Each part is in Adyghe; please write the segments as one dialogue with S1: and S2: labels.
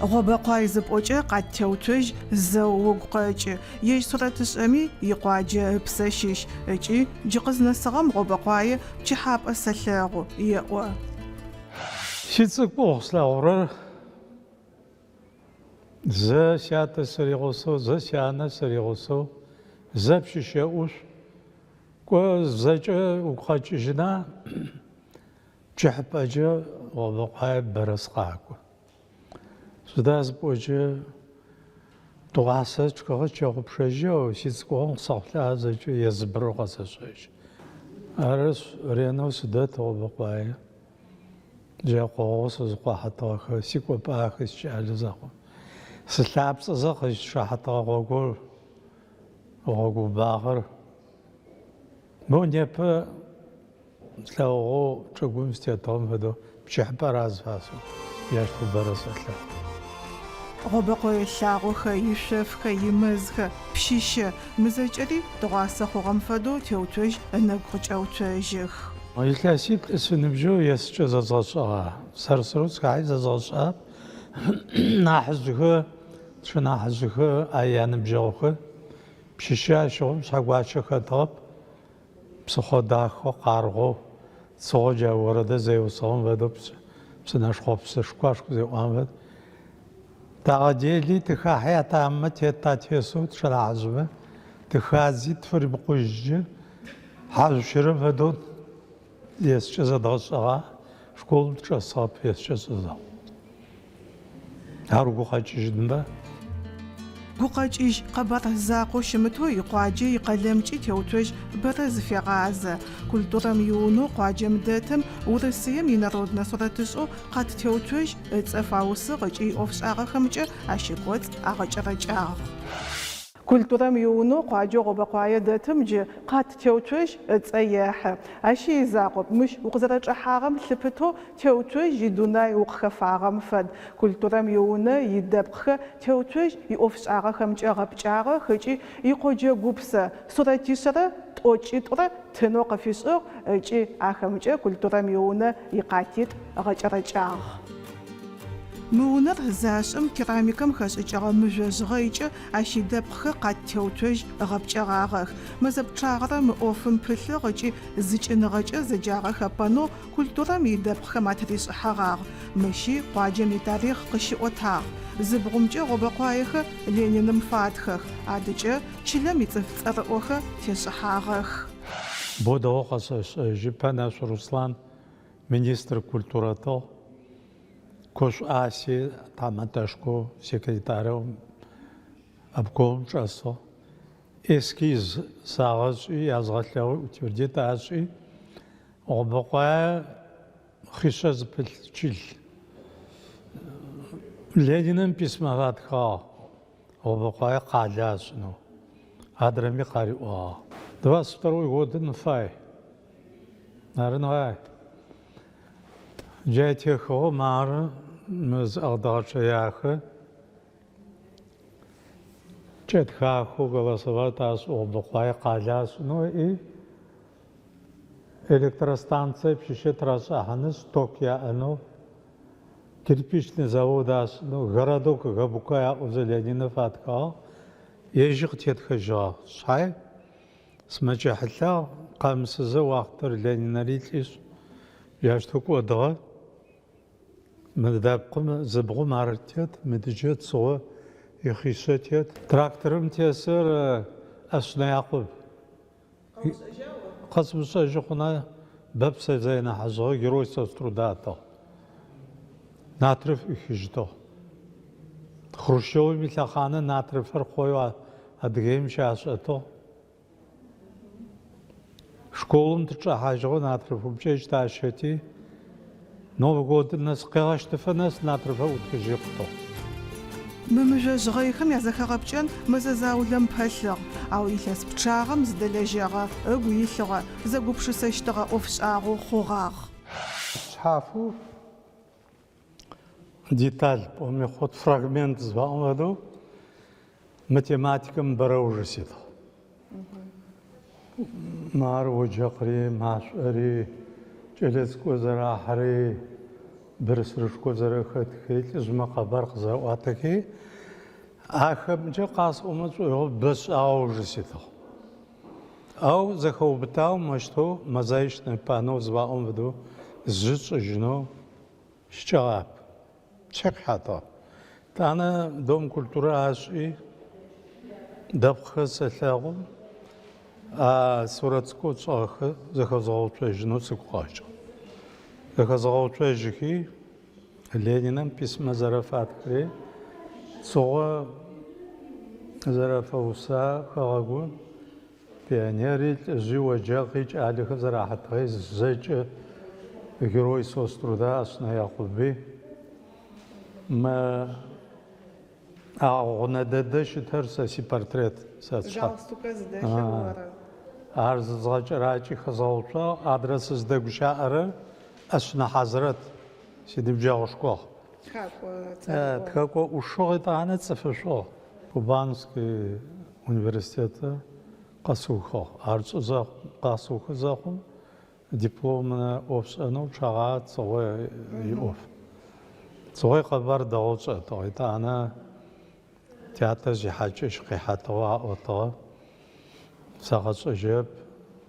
S1: Гъобэкъуай зыпӏокӏэ Къат Теуцожь зэу угу къэкӏы. Ежь сурэтышӏэми икъуаджэ ыпсэ щыщ ыкӏи джы къызнэсыгъэм Гъобэкъуае пчыхьапӏэ сэлъэгъу, еӏо.
S2: Сицӏыкӏугъу слъэгъурэр зэ сятэ сыригъусэу, зэ сянэ сыригъусэу, зэ Пщыщэ ӏушъу, кӏо зэкӏэ угу къэкӏыжьына, пчыхьыпӏэкӏэ Гъобэкъуае бэрэ сыкъакӏо. Сыда зыпӏокӏэ, тыгъуасэ сшхыгъэ сщыгъупшэжьэу, сицӏыкӏугъом къысэхъулӏагъэр зэкӏэ езбырэу къэсэшӏэжьы. Арышъ, ренэу сыдэт Гъобэкъуае. Джа къогъоу сызыкъохьэтыгъэхэр, сикӏопӏагъэхэр сикӏалэ зэхъум. Сылъапцӏэзэ къызщысчъахьытыгъэ гъогур, гъогубагъэр. Моу непэ Слъэгъугъэу чӏыгум сытетыгъэм фэдэу пчыхьыпӏэр ары зыфасӏоу, джащтэу бэрэ сэлъэгъу.
S1: Гъобэкъое лъагъохэр, ишъофхэр, имэзхэр, Пщыщэ, мы зэкӏэри тыгъуасэ хъугъэм фэдэу Теуцожь ынэгу къыкӏэуцожьых.
S2: Илъэсиплӏ сыныбжьэу есыкӏэ зэзгъэшӏэгъа? Сэр-сэрэу сыхахьи зэзгъэшӏагъэп. Нахьыжъхэр, тшынахьыжъхэр, ай яныбджэгъухэр Пщыщэ ащыгъум Шъхьэгуащэ хэтыгъэп. Псыхъо дахэу, къаргъоу, Цыгъо джа орэдыр зеусыгъэм фэдэу псынэшхъопсы шкуашку зеӏуагъэм фэд. Тагъэдели, тыхахьи атамэмэ тет татесэу тшынахьыжъмэ, тыхадзи тфыримыкъужьы, хьажъущырым фэдэу есыкӏэ зэдгъэшӏэгъа, школым тычӏэсыгъэп есыкӏэ сшӏэ зэхъум. Ар гукъэкӏыжьынба?
S1: Гукъэкӏыжь къэбар закъоу щымытэу икъуаджэ икъэлэмкӏи Теуцожь бэрэ зыфегъазэ. Культурэм иунэу къуаджэм дэтым Урысыем инароднэ сурэтышӏэу Къат Теуцожь ыцӏэ фаусыгъ ыкӏи иӏофшӏагъэхэмкӏэ ащ ыкӏоцӏ агъэкӏэрэкӏагъ. Культурэм иунэу къуаджэу Гъобэкъуае дэтым джы Къат Теуцожь ыцӏэ ехьы. Ащи изакъоп, мыщ укъызэрэчӏэхьагъэм лъыпытэу Теуцожь идунай укъыхэфагъэм фэд. Культурэм иунэ идэпкъхэр Теуцожь иӏофшӏагъэхэмкӏэ гъэпкӏагъэх ыкӏи икъоджэ гупсэ сурэтишъэрэ тӏокӏитӏурэ тынэу къыфишӏыгъ ыкӏи ахэмкӏэ культурэм иунэ икъатитӏу ыгъэкӏэрэкӏагъ. Мы унэр зашӏым керамикэм хэшӏыкӏыгъэ мыжъо жъгъэйкӏэ ащ идэпкъхэр Къат Теуцожь ыгъэпкӏэгъагъэх. Мэзэ пчъагъэрэ мы ӏофым пылъыгъ ыкӏи зыкӏыныгъэкӏэ зэджагъэхэ панно культурэм идэпкъхэм атыришӏыхьэгъагъ. Мыщи къуаджэм итарихъ къыщыӏотагъ. Зы бгъумкӏэ гъобэкъуаехэр Лениным фатхэх, адыкӏэ чылэм ицӏыф цӏэрыӏохэр тешӏыхьагъэх.
S2: Боу дэгъоу къэсэшӏэжьы Пэнэшъу Руслъан министр культурэтыгъ. Кушъу Асе тхьамэтэшхоу, секретарэу обкомым чӏэсыгъ. Эскиз сагъэшӏи, язгъэлъэгъуи, утвердить ашӏи, Гъобэкъуае хъишъэ зыпылъ чыл. Лениным письмэ фатхыгъагъ, Гъобэкъуае къалэ ашӏынэу. Адрэми къариӏогъагъ. 22-й годын фай. Арын фай. Джай техыгъэу мары мы зыӏыгъ дэгъэчъэяхэ кӏэтхахэу голосовать ашӏыгъ Гъобэкъуае къалэ ашӏынэу ыӏи электростанцие Пщыщэ тырашӏыхьанышъ ток яӏэнэу, кирпичный завод ашӏынэу, городок Габука яӏозэ Лениныр фатхыгъагъ, ежьи къытетхэжьыгъагъ. Шъхьай Сымэджэ хьылъагъ, къэмысызэ уахътэр Ленинэри лӏишъ, джащтэу кӏодыгъэ. Мы дэпкъым зы бгъум ар тет, мыдыджэ Цыгъо ихъишъэ тет. Тракторым тесыр ӏэшъынэ Якъуб. Къэсымышӏэжьы хъуна, бэп сэ зэрэнахьыжъыгъэр, Герой соцтруда атыгъ. Натрыф ӏуихыжьытыгъ. Хрущевым илъэхъанэ натрыфыр хъоеу Адыгеим щашӏэтыгъ. Школым тычӏэхьажьыгъэу натрыф упкӏэжь тащэти, Новый годым нэс, къегъэщтыфэ нэс натрыфыр ӏутхыжьи хъутыгъ.
S1: Мы мыжъо жъгъэйхэм язэхэгъэпкӏэн мэзэ заулэм пэлъыгъ, ау илъэс пчъагъэм зыдэлэжьэгъэ, ыгу илъыгъэ, зэгупшысэщтыгъэ ӏофшӏагъэу хъугъагъ.
S2: Шъхьафэу Деталь пӏоми хъут, фрагмент зыфаӏом фэдэу математикэм бэрэ ыуж ситыгъ. Мары оджэкъри, машӏори, кӏэлэцӏыкӏу зэрахьэри, Бырсырышхо зэрэхэтхи, лӏыжъмэ къэбар къызэӏуатэхи, ахэмкӏэ къасӏомэ сшӏоигъо бэшӏагъэу ыуж ситыгъ. Ау зэхэубытагъэу мощтэу мозаичное панно зыфаӏом фэдэу зышӏыжьынэу щыкӏэгъап. Сшъхьэ къихьатыгъэп. Етӏанэ Дом культурэ ашӏи, дэпкъхэр сэлъэгъу, а сурэт цӏыкӏоу тшӏыгъэхэр зэхэзгъэуцожьынэу сыгу къэкӏыгъ. Зэхэзгъэуцожьыхи, Лениным письмэ зэрэфатхыри, Цыгъо зэрэфэуса хэгъэгу пионери, лӏыжъи, оджэкъи, кӏалэхэр зэрахьытыгъи, зэкӏэ Герой соцтруда ӏэшъынэ Якъуби, мы а гъунэ дэдэ щытэр сэ сипортрет, сэ сшъхьэ.
S1: Галстукэ зыдэлъыр оры.
S2: Ар зызгъэкӏэракӏи хэзгъэуцуагъ, адрэ сыздэгущаӏэрэр ӏэшъынэ Хьазрэт, синыбджэгъушхуагъ.
S1: Тхакӏо цӏэрыӏо.
S2: Тхэкӏо ӏушыгъ етӏанэ цӏыфышӏугъ. Кубанский университетыр къэсыухыгъ. Ар къэсыухы зэхъум дипломнэ ӏофшӏэнэу чъэгъагъэ Цыгъо иӏоф. Цыгъо икъэбар дэгъоу тшӏэтыгъ. Етӏанэ тятэжъ ихьакӏэщ къихьэтыгъэу аӏотыгъэ. Сэ къэсшӏэжьырэп,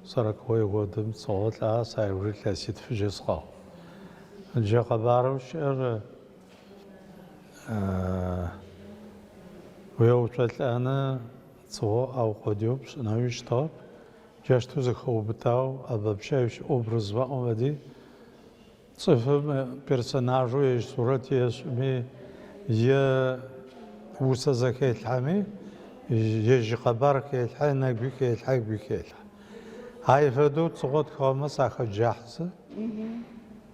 S2: сороковой годым Цыгъо лӏагъэ, сэ ыуж илъэситфыджэ сыкъэхъу. Джы къэбарэу щыӏэр уеуцолӏэны Цыгъо аукъодыеу пшӏынэуи щытыгъэп. Джащтэу зэхэубытагъэу обобщающий образ зыфаӏом фэди Цӏыфым персонажэу ежь сурэт ешӏыми е усэ зэхелъхьэми, ежь икъэбар хелъхьэ, ынэгуи хелъхьэ, ыгуи хелъхьэ. Ай фэдэу Цыгъо тхыгъэмэ сахэджахьзэ,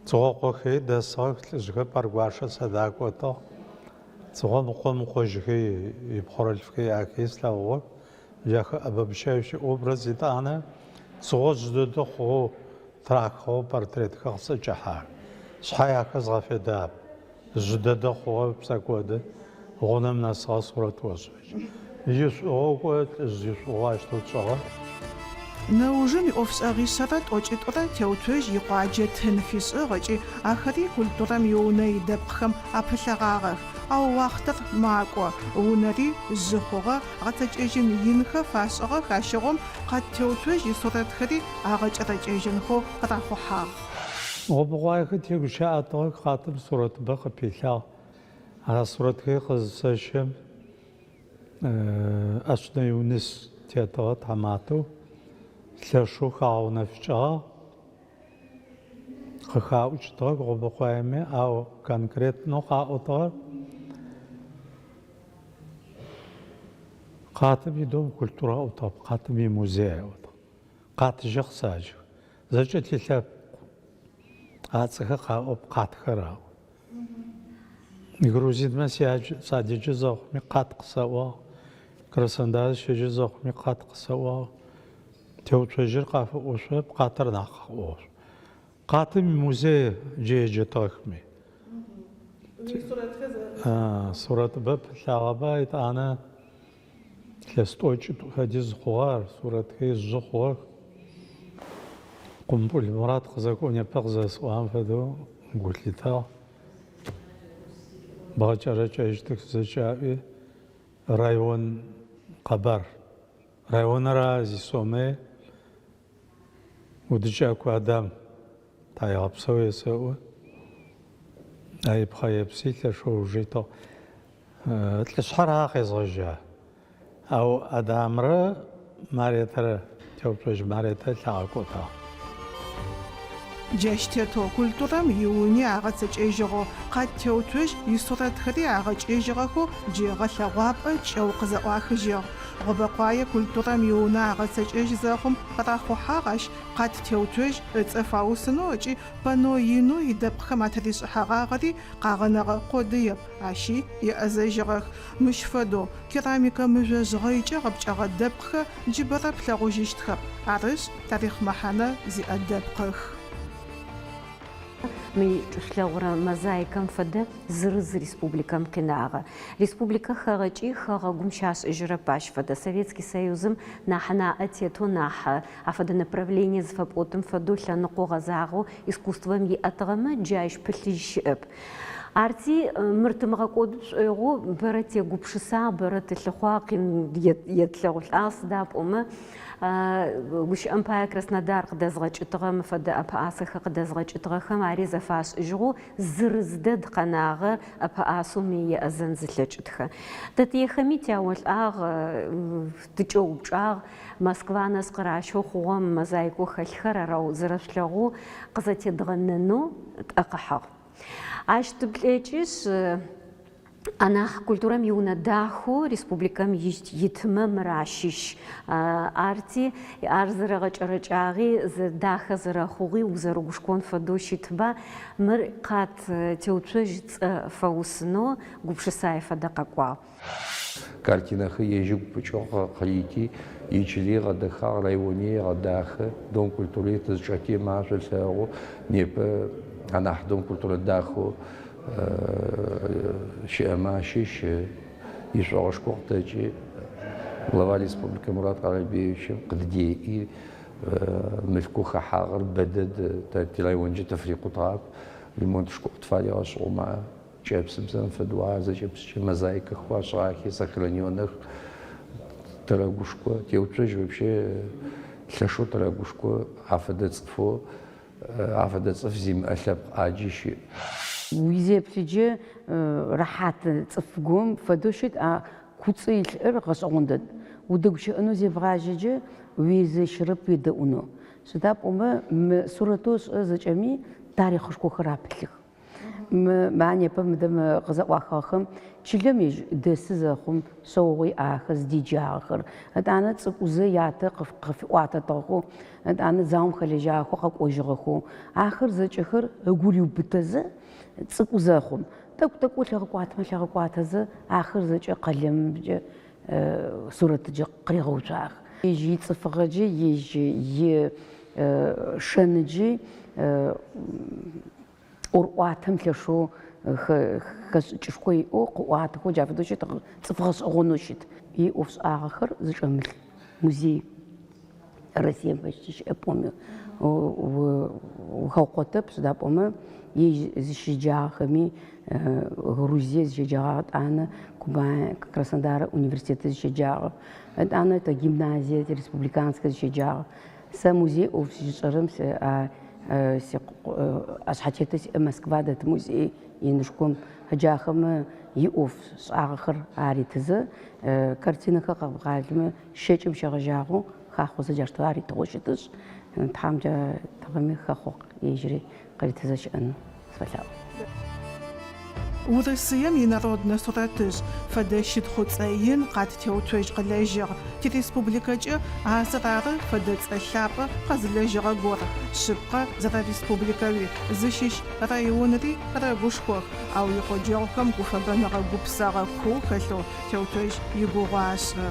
S2: Цыгъокъохэри дэсыгъэх, лӏыжъхэр Пэргуашэ садакӏотыгъ, Цыгъом ыкъом ыкъожьхи, ипхъорэлъфхи яӏэхи слъэгъугъэх. Джахэр обобщающий образ етӏанэ Цыгъо жъы дэдэ хъугъэу Трахыгъэу портретхэр къысӏэкӏэхьагъэх. Сшъхьэ ахэр згъэфедагъэп. Жъы дэдэ хъугъэ псэкӏоды, гъунэм нэсыгъэ сурэт ошӏэжь. Ишӏугъэу кӏо, лӏыжъ ишӏугъэу ащтэу тшӏыгъэ.
S1: Нэужым иӏофшӏэгъишъэрэ тӏокӏитӏурэ Теуцожь икъуаджэ тын фишӏыгъ ыкӏи ахэри культурэм иунэ идэпкъхэм апылъэгъагъэх. Ау уахътэр макӏо, унэри жъы хъугъэ, гъэцэкӏэжьын инхэр фашӏыгъэх, ащыгъум Къат Теуцожь исурэтхэри агъэкӏэрэкӏэжьынхэу рахъухьагъ.
S2: Гъобэкъуаехэр тегущыӏэтыгъэх, Къатым сурэтыбэ къыпилъагъ. А сурэтхэр къызысэщэм ӏэшъынэ Юныс тетыгъэ тхьаматэу лъэшэу хагъэунэфыкӏыгъагъ. Къыхаӏукӏытыгъэх Гъобэкъуаеми, ау конкретнэу къаӏотыгъэр Къатым и Дом культурэ аӏотыгъэп, Къатым имузей аӏотыгъ. Къатжэ къысаджэх. Зэкӏэ тилъэпкъ ацӏэхэр къаӏоп, Къатхэр аӏо. Грузинмэ садеджэ зэхъуми Къат къысаӏуагъ, Краснодар сыщеджэ зэхъуми Къат къысаӏуагъ. Теуцожьыр къафэӏошъурэп, Къатыр нахь къаӏошъу. Къатым имузей джы еджэтыгъэхми. Сурэтыбэ пылъагъэба, етӏанэ илъэс тӏокӏитӏу фэдиз хъугъэ ар, сурэтхэри жъы хъугъэх. Къумпӏыл Мурат къызэкӏом непэ къызэсӏуагъэм фэдэу гу лъитагъ. Бгъэкӏэрэкӏэжьытых зэкӏэ аӏуи, район къэбар. Районыр ары зисомэ Удыкӏэко Адам тхьаегъэпсэу есэӏо. А ипхъэепси лъэшэу ыуж итыгъ. Лӏышъхьэр ары къезгъэжьа. Ау Адамрэ Маретэрэ, Теуцожь Маретэ лъагъэкӏотагъ.
S1: Джащ тетэу культурэм иуни агъэцэкӏэжьыгъэу, Къат Теуцожь исурэтхэри агъэкӏэжьыгъэхэу джы гъэлъэгъуапӏэ кӏэу къызэӏуахыжьыгъ. Гъобэкъуае культурэм иунэ агъэцэкӏэжь зэхъум рахъухьагъ ащ Къат Теуцожь ыцӏэ фаусынэу ыкӏи панно инэу идэпкъхэм атыришӏыхьэгъагъэри къагъэнэгъэ къодыеп, ащи еӏэзэжьыгъэх. Мыщ фэдэу, керамикэ мыжъо жъгъэйкӏэ гъэпкӏэгъэ дэпкъхэр джы бэрэ плъэгъужьыщтхэп, арышъ, тарихъ мэхьанэ зиӏэ дэпкъых.
S3: Мы шъулъэгъурэ мозаикэм фэдэ зырыз республикэм къинагъэ. Республикэ хэгъэкӏи хэгъэгум щашӏыжьырэп ащ фэдэ. Советский Союзым нахь ынаӏэ тетэу, нахь афэдэ направление зыфэпӏотым фэдэу лъэныкъо гъэзагъэу искусствэм иӏэтыгъэмэ, джы ащ пылъыжь щыӏэп. Арти, мыр тымыгъэкӏоды тшӏоигъоу бэрэ тегупшысагъ, бэрэ тылъыхъуагъ, къин етлъэгъулӏагъ, сыда пӏомэ, гущыӏэм пае Краснодар къыдэзгъэкӏытыгъэ, мы фэдэ ӏэпэӏасэхэр къыдэзгъэкӏытыгъэхэм ари зэфашӏыжьыгъэу зырыз дэд къэнагъэр ӏэпэӏасэу мы еӏэзэн зылъэкӏытхэ. Тэтыехэми тяолӏагъ, тыкӏэупчӏагъ, Москва нэс къыращэу хъугъэ мозаикэу хэлъхэр арэу зэрэшъулъэгъоу къызэтедгъэнэнэу тӏэ къыхьыгъ. Ащ тыблэкӏышъ, анахь культурэм иунэ дахэу республикэм итымэ мыр ащыщ. Арти, ар зэрэгъэкӏэрэкӏагъи, дахэ зэрэхъугъи узэрыгушхон фэдэу щытба, мыр Къат Теуцожь цӏэ фэусынэу гупшысае фэдэ къэкӏуагъ.
S4: Картинэхэр ежь ыгу пыкӏыгъ къырити, ичыли ыгъэдэхагъ, райони егъэдахэ, Дом культурэ тызчӏэти машъо лъэгъу, непэ анахь Дом культурэ дахэу щыӏэмэ ащыщ, ишӏогъэшхо къытэкӏи, глава республикэ Мурат Къэралбиевичым къыддеӏи, мылъкоу хэхьагъэр бэдэд, тэ тирайонкӏэ тыфырикъутыгъап, ремонтышхо къытфаригъэшӏыгъ. Кӏэпсыбзэм фэдэу ар зэкӏэ псыкӏэ мозаикэхэу ашӏыгъахи сохраненных тырэгушхо. Теуцожь вообще лъэшэу тырэгушхо афэдэ цӏыфэу, афэдэ цӏыф зимыӏэ лъэпкъ ӏаджи щыӏ.
S5: Уизеплъыджэ рэхьат цӏыф горэм фэдэу щыт, а куцӏы илъыр гъэшӏэгъон дэд. Удэгущыӏэнэу зебгъажьэджэ уезэщырэп уедэӏунэу. Сыда пӏомэ мы сурэтэу ышӏырэ зэкӏэми тарихъышхохэр апылъых. Мы ма непэ мыдэ мы къызэӏуахыгъэхэм чылэм ежь дэсы зэхъум шъэогъу иӏахэр, зыдеджагъэхэр, ытӏанэ цӏыкӏузэ ятэ къыфиӏуатэтыгъэхэу, ытӏанэ заом хэлэжьагъэхэу къэкӏожьыгъэхэу, ахэр зэкӏэхэр ыгу риубытэзэ цӏыкӏу зэхъум, тӏэкӏу-тӏэкӏоу лъигъэкӏуатэмэ лъигъэкӏуатэзэ ахэр зэкӏэ къэлэмымкӏэ сурэтыджэ къыригъэуцуагъэх. Ежь ицӏыфыгъэджи, ежь и шэныджи ӏорӏуатэм лъэшэу хэшӏыкӏышхо иӏэу къыӏуатэхэу джа фэдэу щыт, цӏыф гъэшӏэгъонэу щыт. Иӏофшӏагъэхэр зычӏэмылъ музей Россием почти щыӏэп пӏоми ухэукъотэп, сыда пӏомэ ежь зыщеджагъэхэми Грузие зыщеджэгъагъ, ытӏанэ Кубань, Краснодар университеты зыщеджагъ, ытӏанэ тэ гимназие республиканскэ зыщеджагъ. Сэ музей ӏоф зыщышӏэрэм ӏэшъхьэтетэу сиӏэ Москва дэт музей инышхом джахэмэ иӏоф шӏагъэхэр аритызэ, картинэхэр къэбгъалэмэ щэкӏым щегъэжьагъэу хахъозэ джащтэу аритыгъэу щытышъ, Тхьэм джа тыгъэми хэхъо ежьыри къыритызэ щыӏэнэу сыфэлъаӏо.
S1: Урысыем инароднэ сурэтышӏ фэдэ щытхъуцӏэ ин Къат Теуцожь къылэжьыгъ. Тиреспубликэкӏэ а зыр ары фэдэ цӏэ лъапӏэ къэзылэжьыгъэ гор. Шъыпкъэ, зэрэреспубликэуи, зыщыщ районри рэгушхох, ау икъоджэгъухэм гуфэбэныгъэ гупсэгъэ куу хэлъэу Теуцожь игугъу ашӏы.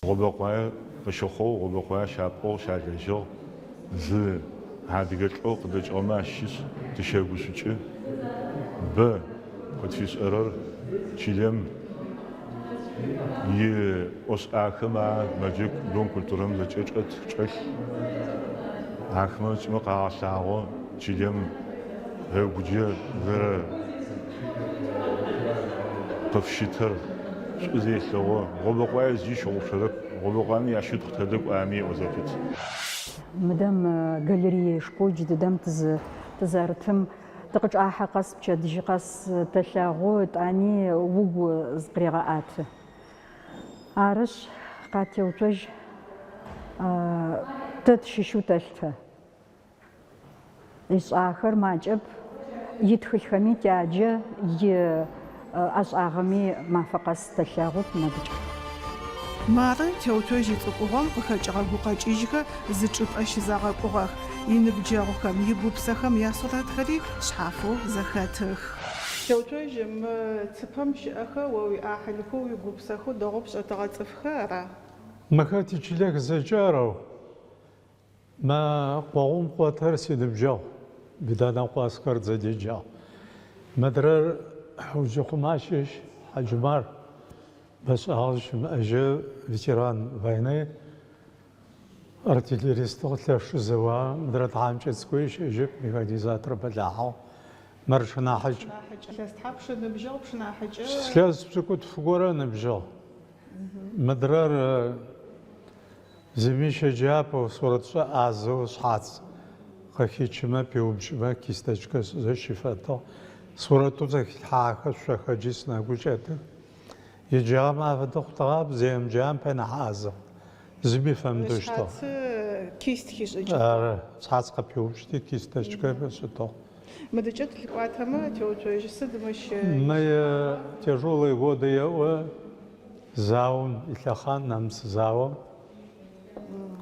S6: Гъобэкъуае къыщыхъугъ, Гъобэкъуае щапӏугъ, щалэжьыгъ. Зы адыгэ лӏэу къыдэкӏыгъэмэ ащыщ тыщэгушӏукӏы. Бэ къытфишӏэрэр чылэм иӏофшӏахэм а Мэджэк Дом культурэм зэкӏэ чӏэт, чӏэлъ. Ахэмэ зэкӏэмэ къагъэлъагъо чылэм ыгукӏэ зэрэ къыфщытыр, шӏу зелъэгъу. Гъобэкъуае зи щыгъупшэрэп. Гъобэкъуаемэ ящытхъу тэдэ кӏуами еӏо зэпыт.
S7: Мыдэ мы галереешхоу джыдэдэм тызэрытым тыкъычӏахьэ къэс, пчэдыжьы къэс тэлъэгъу, ытӏани угу зыкъырегъэӏэты. Арышъ, Къат Теуцожь тэ тщыщэу тэлъытэ. Ишӏагъэхэр макӏэп, итхылъхэми тяджэ, и ӏэшӏагъэми мафэ къэс тэлъэгъу тынэгукӏэ.
S1: Мары Теуцожь ицӏыкӏугъом къыхэкӏыгъэ гукъэкӏыжьхэр зы чӏыпӏэ щызэгъэкӏугъэх, иныбджэгъухэм, игупсэхэм ясурэтхэри шъхьафэу зэхэтых. Теуцожь, мы цыпэм щыӏэхэр о уиӏахьылхэу, уигупсэхэу дэгъоу пшӏэтыгъэ цӏыфхэр ара?
S2: Мыхэр тичылэх зэкӏэ арэу. Мы къогъум къотыр синыбджэгъу. Биданэкъо Аскэр зэдеджагъ. Мыдрэр Уджыхъумэ ащыщ, Хьаджумар, бэшӏагъэ зыщымыӏэжьыр, ветеран войны, артиллеристыгъ, лъэшэу зэуагъ. Мыдрэ тхьамыкӏэ цӏыкӏуи щыӏэжьэп, механизатор бэлахьыгъ. Мыр шынахьыкӏ.
S1: Илъэс тхьапш ыныбжьыгъ пшынахьыкӏэ?
S2: Илъэс пшӏыкӏутф горэ ыныбжьыгъ. Мыдрэр зыми щеджапэу, сурэтшӏэ ӏазэу шъхьац къыхичымэ, пиупкӏымэ, кисточкэ зэщифэтыгъ. Сурэтэу зэхилъхьагъэхэр шъохэр джы сынэгу кӏэтых. Еджагъэмэ афэдэ хъутыгъэп, земыджагъэм пай нахь ӏазэ. Зыми фэмыдэу щытыгъ.
S1: Шъхьац кисть хишӏыкӏыгъ.
S2: Ары, шъхьац къыпиупкӏыти, кисточкэ ышӏытыгъ.
S1: Мыдыкӏэ тылъыкӏуатэмэ, Теуцожь, сыд мыщ
S2: Мы тяжелые годы еӏо, заом илъэхъан, нэмыц заом,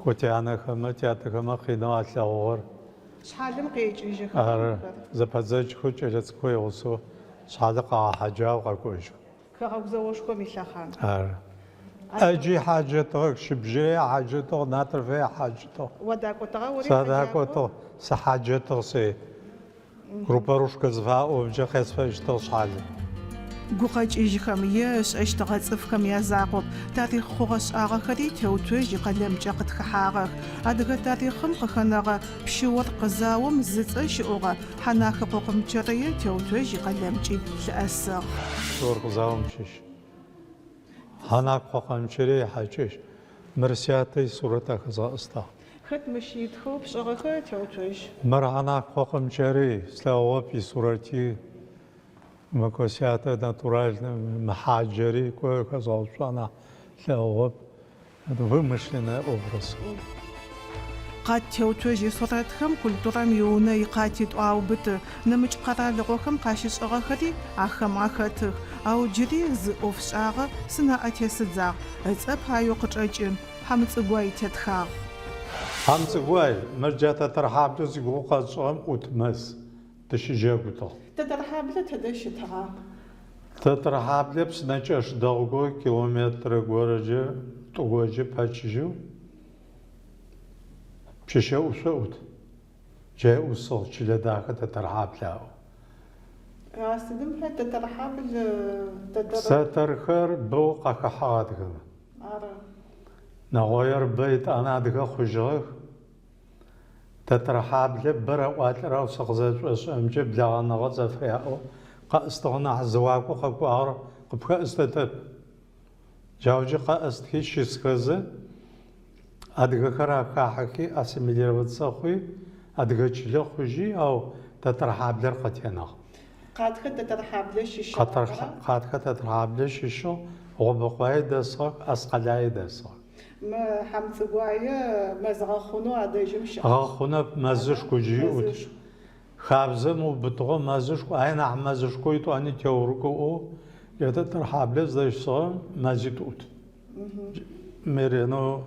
S2: кӏо тянэхэмэ, тятэхэмэ къинэу алъэгъугъэр.
S1: Шъхьалым къекӏыжьых.
S2: Ары, зэпэдзэкӏхэу кӏэлэцӏыкӏухэр игъусэу шъхьалыр къагъэхьаджагъэу къэкӏожьых.
S1: Хэгъэгу зэошхом илъэхъан.
S2: Ары. ӏэджи хьаджэтыгъэх, щыбжьые хьаджэтыгъ, натрыфе хьаджэтыгъ.
S1: Уадакӏотыгъа ори хьаджакӏо?
S2: Садакӏотыгъ, сыхьаджэтыгъ сэ. Крупорушкэ зыфаӏомкӏэ къесфэщтыгъ шъхьалыр.
S1: Гукъэкӏыжьхэм е ышӏэщтыгъэ цӏыфхэм язакъоп, тарихъ хъугъэ-шӏагъэхэри Теуцожь икъэлэмкӏэ къытхыхьагъэх. Адыгэ тарихъым къыхэнэгъэ пщы-оркъ заом зыцӏэ щыӏугъэ Хьанахыкъо Къымчэрые Теуцожь икъэлэмкӏи лъыӏэсыгъ.
S2: Пщы-оркъ заом щыщ. Хьанахыкъо Къымчэрые ихьакӏэщ. Мыр сятэ исурэт ахэзгъэӏыстагъ.
S1: Хэт мыщ итхэу пшӏыгъэхэр, Теуцожь?
S2: Мыр Хьанахыкъо Къымчэрый, слъэгъугъэп исурэти. Мы кӏо сятэ натуральнэ, мы хьаджэри кӏо хэзгъэуцуагъ нахь слъэгъугъэп. Вымышленный образ.
S1: Къат Теуцожь исурэтхэм культурэм и Унэ икъатитӏу аубыты, нэмыкӏ къэралыгъохэм къащишӏыгъэхэри ахэм ахэтых. Ау джыри зы ӏофшӏагъэ сынаӏэ тесыдзагъ, ыцӏэ паеу къычӏэкӏын, Хьамцӏыгуай тетхагъ.
S2: Хьамцӏыгуай, мыр джа Тэтэрхьаблэу зигугъу къэсшӏыгъэм ӏут мэз. Тыщыджэгутыгъ.
S1: Тэтэрхьаблэ тэдэ щытыгъа?
S2: Тэтэрхьаблэ псынэкӏэчъ дэгъу горэ километрэ горэкӏэ, тӏугоджэ пэчыжьэу Пщыщэ ӏушъо ӏут. Джай ӏусыгъ, чылэ дахэ Тэтэрхьаблэ аӏо.
S1: А сыдым пай Тэтэрхьабл тэтэр?
S2: Тэтэрхэр бэу къахэхьагъ адыгэмэ.
S1: Ары.
S2: Нэгъоер бэ, етӏанэ адыгэ хъужьыгъэх. Тэтэрхьаблэ бэ раӏуалӏэр, ау сэ къызэрэсшӏошӏырэмкӏэ блэгъэныгъэ зэфыряӏэу къэӏыстыгъэ нахь зэуакӏо къэкӏуагъэр къыпхэӏыстэтэп. Джау джы къэӏыстхи щысхэзэ, адыгэхэр ахахьэхи ассимилироваться хъуи, адыгэ чылэ хъужьи, ау Тэтэрхьаблэр къытенагъ.
S1: Къатхэ Тэтэрхьаблэ щыщыгъ, ара?
S2: Къатхэ Тэтэрхьаблэ щыщыгъ, Гъобэкъуае дэсыгъэх, Аскъэлае дэсыгъэх.
S1: Мы Хьамцӏыгуае мэз гъэхъунэу адэжьым щыӏ.
S2: Гъэхъунэп, мэзышху джы ӏут. Хабзэм ыубытыгъэу мэзышху, ай нахь мэзышхо итӏуани теурыкӏо ӏоу, джа Тэтэрхьаблэ зыдэщысыгъэм мэзитӏу ӏут. Мы ренэу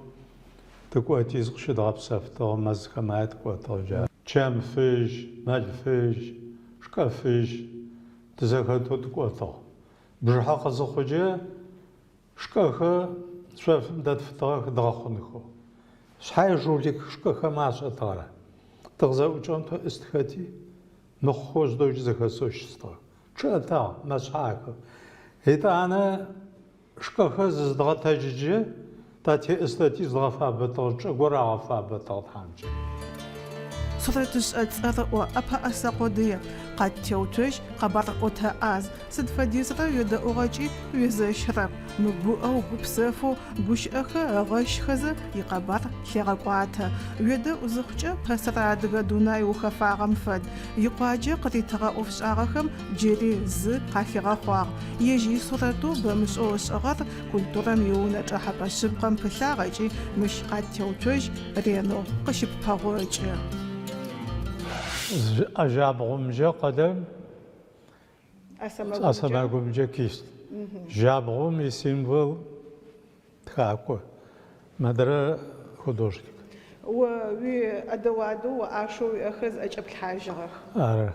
S2: тыкӏоти зыкъыщыдгъэпсэфтыгъ, мэзхэм ай тыкӏотыгъ джа. Чэм фыжь, мэл фыжь, шкӏэ фыжь тызэхэтэу тыкӏотыгъ. Бжыхьэ къызыхъуджэ Шкӏэхэр шъофым дэтфытыгъэх дгъэхъунхэу. Шъхьай жулик шкӏэхэм ашӏэтыгъэр. Тыкъызэӏукӏэм тыӏыстхэти, мыхъухэу сыдэу джы зэхэсэу щыстыгъэх. Чъыӏэтагъ, мэшъхьахых. Етӏанэ шкӏэхэр зыздгъэтэджыджэ, татеӏыстэти зыдгъэфабэтыгъ, чӏыгур агъэфабэтыгъ тхьамыкӏэ.
S1: Сурэтышӏэ цӏэрыӏо ӏэпэӏэсэ къодыеп, Къат Теуцожь къэбарӏотэ ӏаз, Сыд фэдизрэ уедэӏугъэкӏи уезэщырэп, мыгуӏэу, гупсэфэу гущыӏэхэр ыгъэщхэзэ икъэбар лъегъэкӏуатэ. Уедэӏу зыхъукӏэ пэсэрэ адыгэ дунай ухэфагъэм фэд. Икъуаджэ къыритыгъэ ӏофшӏагъэхэм джыри зы къахигъэхъуагъ. Ежь исурэтэу бэмышӏэу ышӏыгъэр культурэм и Унэ чӏэхьэпӏэ шъыпкъэм пылъагъ ыкӏи мыщ Къат Теуцожь ренэу къыщыппэгъокӏы.
S2: Ӏэжьабгъумкӏэ къэлэм ӏэсэмэгумкӏэ кисть. Жьабгъум исимвол тхакӏо, мыдрэ художник.
S1: О уиӏэдэ-уадэу, о ӏашэу уиӏэхэр зыӏэкӏэплъхьажьыгъэх.
S2: Ары.